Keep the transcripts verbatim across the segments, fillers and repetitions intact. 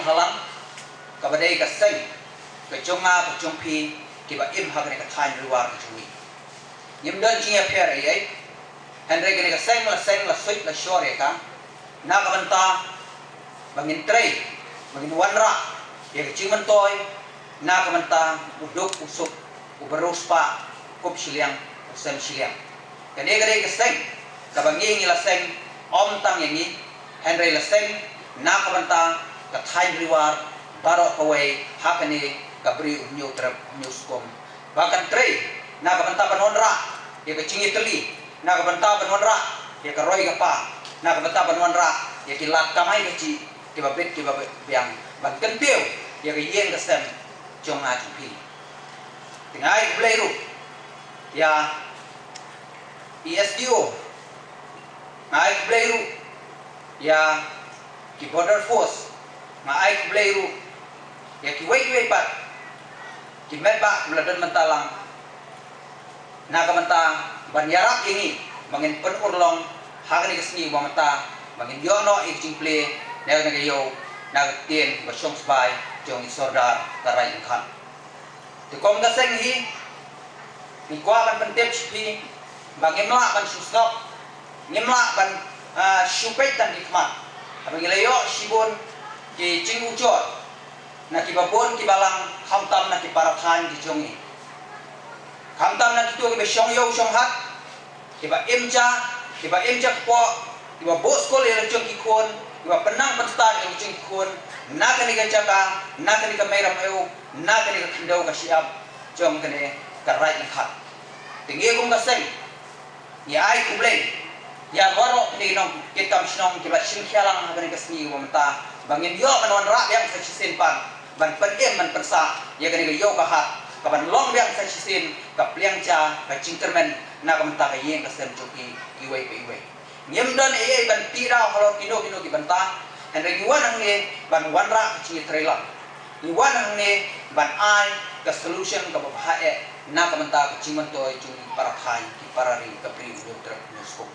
Halang, kaba dei ka seng ka jong nga, ka jong phi, kiba im ha kane ka thaiñ Ri War ka jong ngi. Ngim don jingïapher ei ei. Hynrei kane ka seng la seng, la suit la shor ïa ka, na ka bynta ba ngin trei, ba ngin wanrah ïa ka jingmyntoi na ka bynta u duk u suk, u bru spah, u kup shiliang, u sem shiliang. Kane ka dei ka seng kaba ngi, ngi la seng, ym tang ïa ngi, hynrei la seng na ka bynta ka thaiñ Ri War baroh kawei ha kane ka Bri u Hynñiewtrep Hynñiewskum, ba kan trei na ka bynta ban wanrah ïa ka jingïatylli, na ka bynta ban wanrah ïa ka roi ka par, na ka bynta ban wanrah ïa ki lad kamai kajih kiba bit kiba biang, ban kyntiew ïa ka ïing ka sem jong nga jong phi. Te nga ai khublei ruh ïa i S D O, nga ai khublei ruh ïa ki border force, nga ai khublei ruh ïa kiwei kiwei pat ki met ba kiba la don mynta lang, na ka bynta ban ïarap ïa ngi ba ngin pynurlong ha kane ka sngi ba mynta, ba ngin ïoh noh ïa ka jingplie na kane ka ïew, na ka ktien ba shong sbai jong i Sordar ka Raid Ryngkhat. Te kum ka seng hi, ngi kwah ban pyntip sha phi ba ngim lah ban shu sngap, ngim lah ban, ah, shu peit tang ki khmat. Haba ngi la ïoh shibun ki jingujor na kiba bun kiba lang, khamtam na ki para thaiñ ki jong ngi, khamtam na kito kiba shong ïew shong hat, kiba im ja, kiba im ja kpoh, kiba buh skul ïa la jong ki khun, kiba pynnang pynstad ïa la jong ki khun na kane ka jaka, na kane ka mei rymmiaw, na kane ka khyndew ka shyiap jong kane ka Raid Ryngkhat. Te ngi kum ka seng ngi ai khublei ïa baroh kine ki nongkitkam shnong kiba shim khia lang ha kane ka sngi ba mynta, ba ngin ïoh ban wanrah biang sa shisien pat, ban pynim ban pynsah ïa kane ka ïew ka hat, kaban long biang sa shisien ka pliang ja, ka jingkyrmen na ka bynta ka ïing ka sem jong phi iwei pa iwei. Ngim don ei ei ban tih daw halor kino kino ki bynta, hynrei ngi wan hangne ban wanrah ka jingïatreilang. Ngi wan hangne ban ai ka solution kaba bha eh na ka bynta ka jingmyntoi jong ki para thaiñ, ki para ri, ka Bri u Hynñiewtrep Hynñiewskum.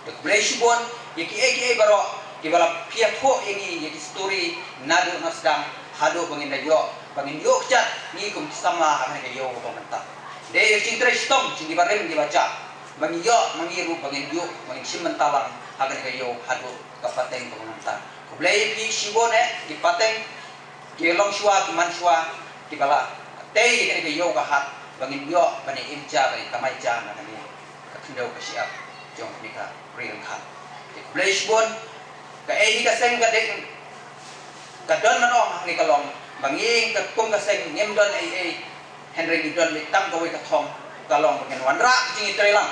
Te khublei shibun ïa kiei kiei baroh kiba la pynïathuh ïa ngi ïa ki story naduh na sdang haduh ba ngin da ïoh, ba ngin ïoh kjat ngi kum ki samla ha kane ka ïew ba mynta. Dei ïa ka jingtrei shitom jong kiba rim kiba jah, ba ngin ïoh, ba ngi ruh ba ngin ïoh, ba ngin shim bynta lang ha kane ka ïew haduh ka pateng ba mynta. Khublei ïa phi shibun eh ki pateng, ki longshuwa, ki manshuwa, kiba la tei ïa kane ka ïew ka hat, ba ngin ïoh ban im ja, ban kamai ja na kane ka khyndew ka shyiap jong kane ka Ri Ryngkhat. Te khublei shibun. Kaei hi ka seng ka dei, ka don man ong ha kane ka long ba ngi ka kum ka seng ngim don ei ei, hynrei ngi don beit tang kawei ka thong, ka long ba ngin wanrah ka jingïatreilang.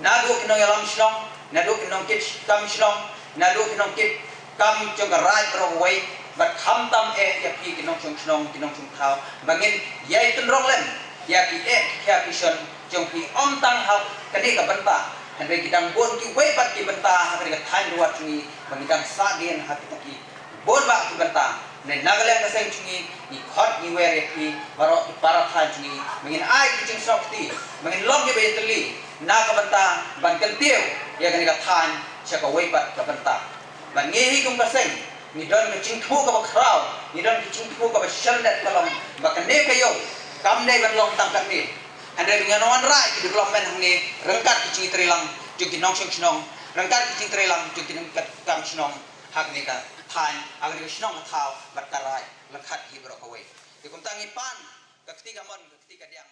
Naduh ki nongïalam shnong, naduh ki nongkitkam shnong, naduh ki nongkitkam jong ka raid baroh kawei, bad khamtam eh ïa phi ki nongshong shnong, ki nongshong thaw, ba ngin ïai tynrong lem ïa ki eh ki khia ki shon jong phi, ym tang ha kane ka bynta, hynrei ki dang bun kiwei pat ki bynta ha kane ka thaiñ Ri War jong ngi ba ngi dang sahdien ha kita ki bun bah ki bynta. Hynrei na ka liang ka seng jong ngi, ngi khot ngi wer ïa phi baroh ki para thaiñ jong ngi ba ngin ai ki jingsngewkti, ba ngin long kiba ïatylli na ka bynta ban kyntiew ïa kane ka thaiñ sha kawei pat ka bynta. Bad ngi hi kum ka seng ngi don ka jingthmu kaba khraw, ngi don ka jingthmu kaba shyrneh, ka long ba kane ka ïew kam dei ban long tang katne, hynrei ba ngin wanrah ïa ki development hangne ryngkat ki jingtreilang jong ki nongshong shnong, ryngkat ki jingtreilang jong ki nongkitkam shnong ha kane ka thaiñ, ha kane ka shnong ka thaw bad ka raid, ryngkat hi baroh kawei. Te kumta ngi pan ka kti kamon, ka kti kadiang.